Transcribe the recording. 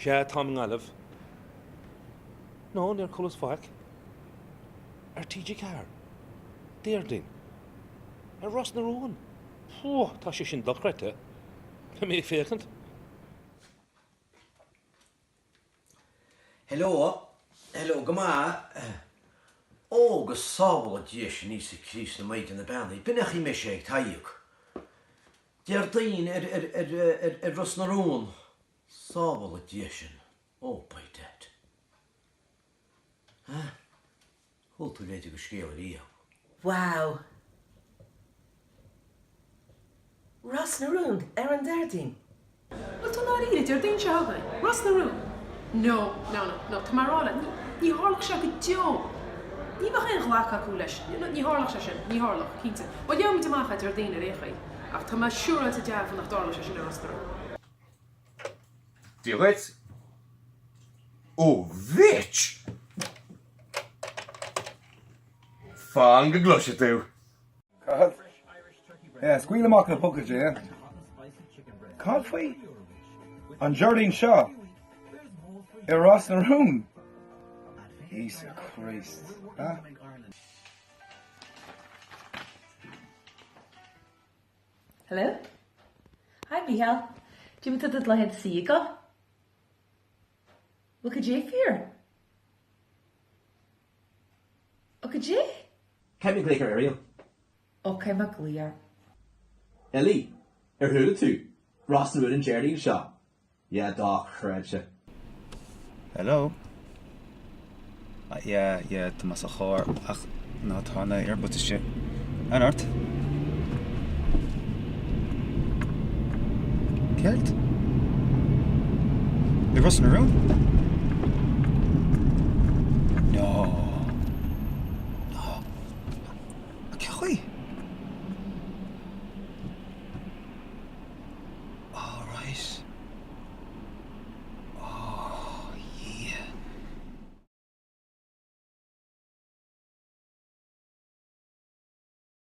Sea, táim i nGaillimh. No, níor chualas faic. Ar TG4. Déardaoin. Ar Ros na Rún. Phew, tá sé sin dochreidte. Beidh mé ag féachaint. Hello, hello, go maith. Ó, go sábhála Dia sinn Íosa Críost na Maighdeana Beannaithe, b'in é an chaoi a mbeidh sé ag Tadhg. Déardaoin ar, ar, ar, ar, ar Ros na Rún. Sábhála Dia sinn. Oh, by dad. Ah, chuala tú leid agus scéal ariamh. Wow! Ros na Rún ar an Déardaoin. Bhfuil tú ndáiríre, Déardaoin seo chugainn? Ros na Rún? No, no, no, no, tá mé a rá leat, ní, ní tharlódh sé go deo! Ní bheadh aon ghlacadh acu leis, no, ní tharlódh sé sin, ní tharlódh, cinnte. Bhuel, gheobhaimid amach é Déardaoin ar aon chaoi, ach tá mé siúráilte dearfa nach dtarlódh sé sin ar Ros na Rún. Dia dhuit. Ó bhitch! Fan go gcloisfidh tú. Cad? Yeah, scaoil amach na pocaid, yeah. Cad faoi? An Déardaoin seo? I Ros na Rún? Íosa Críost, huh? Hello? Hi Mícheál, Cad é mar tá do leithéid saoil ag dul? Bhfuil cad é fíor? Ó cad é? Caithfidh mé glaoch ar Ariel. Ó caithfidh mé glaoch air. Ellie, ar chuala tú? Ros na Rún an Déardaoin seo. Yeah, dochreidte. Hello? Yeah, yeah, tá mé sa charr ach ná tá na AirPods istigh. An ort? Céard? I Ros na Rún?